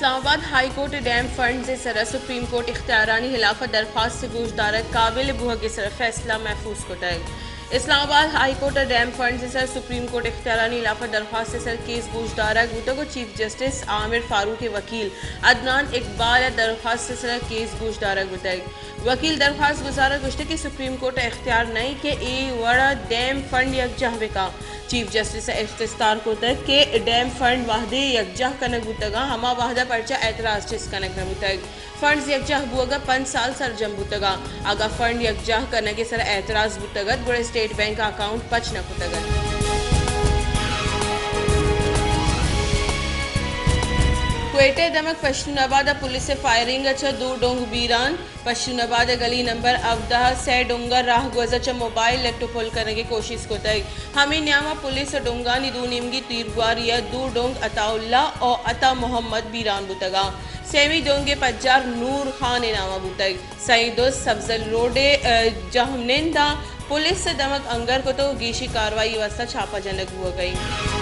اسلام آباد high court ء dam funds ء سرا سپریم کورٹ اختیارانی ہلاف ء درخواست ء گوشدارگ قابل بوہگ ء سرا فیصلہ محفوظ کتگ۔ اسلام آباد ہائی کورٹ ء ڈیم فنڈز ء سر سپریم کورٹ اختیارانی ہلاف ء درخواست ء سر کیس گوشدارگ بوتگ ء چیف جسٹس عامر فاروق ء وکیل عدنان اقبال ء درخواست ء سر کیس گوشدارگ بوتگ۔ وکیل درخواست گزار ء گوشتگ کہ سپریم کورٹ ء اختیار نہ انت کہ اے وڑ ء ڈیم فنڈ یکجاہ بہ کن۔ چیف جسٹس ء استثار کتگ کہ ڈیم فنڈ وہدے یکجاہ کنگ بوتگ انت، ہما وہد ء پرچا اعتراض چست کنگ نہ بوتگ؟ فنڈز یکجاہ بوگ ء پنچ سال سرجم بوتگ انت۔ اگاں فنڈ یکجاہ کنگ ء سر ء اعتراض بوتگ ات، گڑا اسٹیٹ بینک ء اکاؤنٹ پچ نہ کتگ ات۔ کوئٹہ ء دمگ پشتون آباد ء پولیس ء فائرنگ ء چہ دو ڈونگ بیران۔ پشتون آباد ء گلی نمبر ہبدہ ء سئے ڈونگ ء راہگوز ء چہ موبائل لٹ ء پل کنگ ء کوشست کتگ۔ ہمے نیام ء پولیس ء ڈونگانی دو نیمگی تیرگواری ء دو ڈونگ عطا اللہ ء عطا محمد بیران بوتگ ء سیمی ڈونگ ء پجار نور خان ء نام ء بوتگ۔ سئیں دست سبزل روڈ ء جہمنند ء پولیس ء دمگ انگر کتگ ء گیشیں کاروائی ء واستہ چھاپہ جنگ بوگ ء انت۔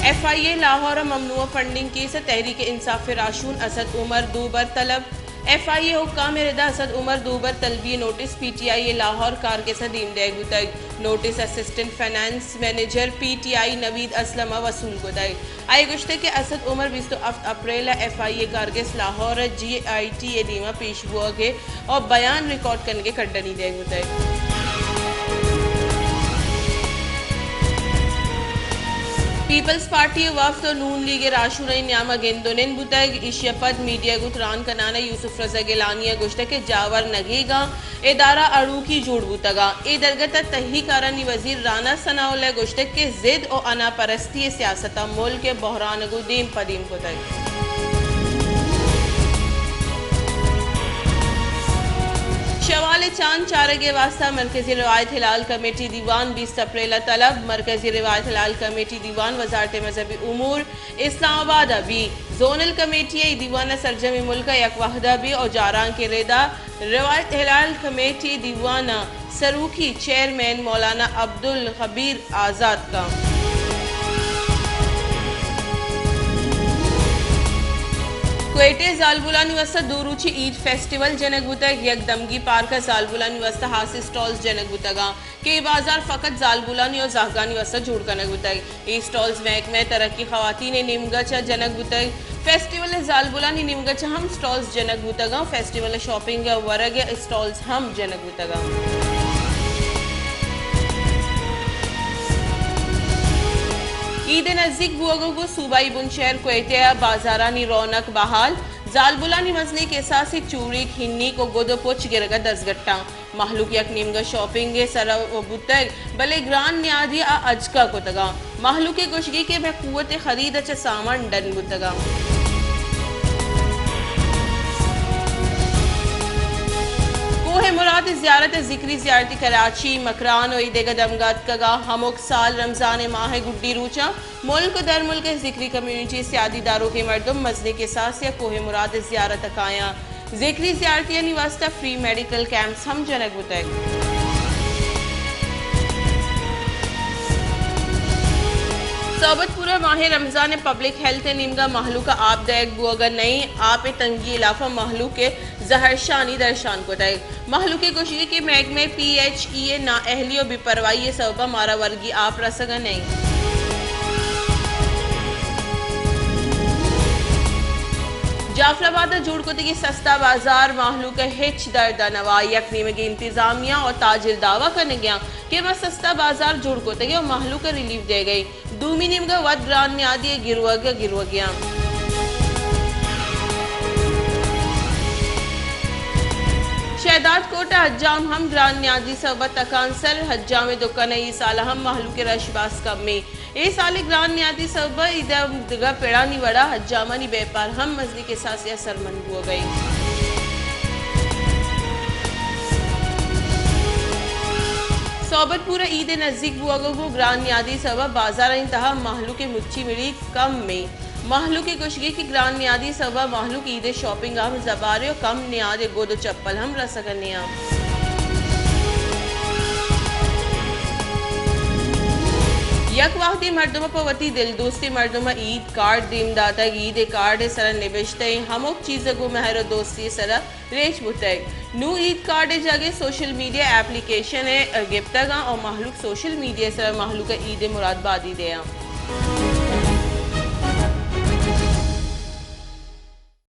ایف آئی اے لاہور ء ممنوعہ فنڈنگ کیس ء تحریک انصاف ء راہشون اسد عمر دوبر طلب۔ ایف آئی اے حکام ء ردا اسد عمر دوبر طلبی ء نوٹس پی ٹی آئی ء لاہور کارگس ء دیم دئیگ بوتگ۔ Notice assistant finance manager P T I Naveed Aslam ء وصول کتگ۔ آئی ء گوشتگ کہ اسد عمر بیست ء ہفت اپریل ء ایف آئی اے کارگس لاہور ء جی آئی ٹی ء دیما پیش بوگ ء بیان ریکارڈ کنگ ء کڈنی دئیگ بوتگ۔ پیپلز پارٹی ء وفد ء نون لیگ ء راہشونانی نیام ء گند ء نند بوتگ۔ ایشی ء پد میڈیا گوں تران کنان ء یوسف رضا گیلانی ء گوشتگ کہ جاور نگیگ ء ادارہ اڑوکی جوڑ بوتگ ء اے درگت ء تہی کارانی وزیر رانا ثناء اللہ ء گوشتگ کہ ضد ء اناپرستی ء سیاست ء ملک ء بحران ء گوں دیم پہ دیم کتگ۔ شوال ء چاند چارگ ء واستہ مرکزی روایت ہلال کمیٹی دیوان بیست اپریل ء طلب۔ مرکزی روایت ہلال کمیٹی دیوان وزارت مذہبی امور اسلام آباد ء بی زونل کمیٹی ء اے دیوان ء سرجمیں ملک ء یک وہد ء بی ء جارانک ء ردا روایت ہلال کمیٹی دیوان ء سروکی چیئرمین مولانا عبدالخبیر آزاد کن۔ کوئٹہ ء زالبولانی واستہ دو روچی عید فیسٹیول جنگ بوتگ۔ یک دمگی پارک ء زالبولانی واستہ ہاسیں سٹالز جنگ بوتگ انت کہ اے بازار فقط زالبولانی ء زہگانی واستہ جوڑ کنگ بوتگ۔ اے سٹالز محکمہ ترقی خواتین ء نیمگ ء چہ جنگ بوتگ۔ فیسٹیول ء زالبولانی نیمگ ء چہ ہم سٹالز جنگ بوتگ انت۔ فیسٹیول ء شاپنگ ء ورگ ء سٹالز ہم جنگ بوتگ انت۔ عید ء نزیک بوگ ء گوں صوبائی بنشہر کوئٹہ ء بازارانی رونق بحال۔ زالبولانی مزنیں کساسے چوریک، ہنیک ء گد ء پچ گرگ ء دزگٹاں۔ مہلوک یک نیمگا شاپنگ ء سر ء بوتگ، بلے گران نیادی ء اجکا کتگاں۔ مہلوک ء گوشگی کہ مئے قوت خرید ء چہ سامان ڈن بوتگاں۔ کوہ مراد ء زیارت ء ذکری زیارتی کراچی، مکران ء اے دگہ دمگا اتکگاں۔ ہمک سال رمضان ء ماہ ء گڈی روچاں ملک ء درملک ء ذکری کمیونٹی ء سیادی داروکیں مردم مزنیں کساسے ء کوہ مراد ء زیارت ء کایاں۔ ذکری زیارتیانی واستہ فری میڈیکل کیمپس ہم جنگ بوتگ۔ صحبت پورہ ماہ رمضان ء پبلک ہیلتھ ء نیمگا مہلوک ء آپ دئیگ بوگ ء نئیں، آپ ء تنگی ء لافا مہلوک ء زہرشانی درشان کتگ۔ مہلوک ء گوشگ کہ محکمہ پی ایچ ای ء نااہلی ء بے پرواہی ء سبب ء مارا ورگی آپ رسگ ء نہ انت۔ جعفر آباد ء جوڑ کتگیں سستا بازار مہلوک ء ہچ درد ء نوا، یک نیمگے انتظامیہ ء تاجر دعوی کنگ ء انت کہ ما سستا بازار جوڑ کتگ ء مہلوک ء ریلیف دئیگ ء ایں۔ دومی نیمگ ء وت گران نیادی ء گروگ ء گروگ ء انت۔ شہداد کوٹ ء حجام ہم گران نیادی سبب ء تکانسر۔ حجام ء دکان ء اے سال ء ہم مہلوک ء رش باز کم ایں۔ اے سال ء گران نیادی سبب ء ادا دگہ پڑانی وڑا حجامانی بیپار ہم مزنیں کساسے ء سرمند بوگ ء انت۔ صحبت پورہ عید ء نزیک بوگ ء گوں گران نیادی سبب ء بازارانی تہا مہلوک ء مچی مڑی کم ایں۔ مہلوک ء گوشگی کہ گران نیادی سبب ء مہلوک عید ء شاپنگ ء ہم زبارے ء کم نیاد ء گد ء چپل ہم رسگ ء نیاں۔ یک وہدے مردم ء پہ وتی دل دوستیں مردم ء عید کارڈ دیم داتگ، عید ء کارڈ ء سرا نبشتہ ایں ہمک چیز ء گوں مہر ء دوستی ء سرا ریچ بوتگ۔ نوں عید کارڈ ء جاگہ سوشل میڈیا اپلیکیشن ء گپتگ آں اور مہلوک سوشل میڈیا ء سرا مہلوک ء عید ء مرادبادی دیاں۔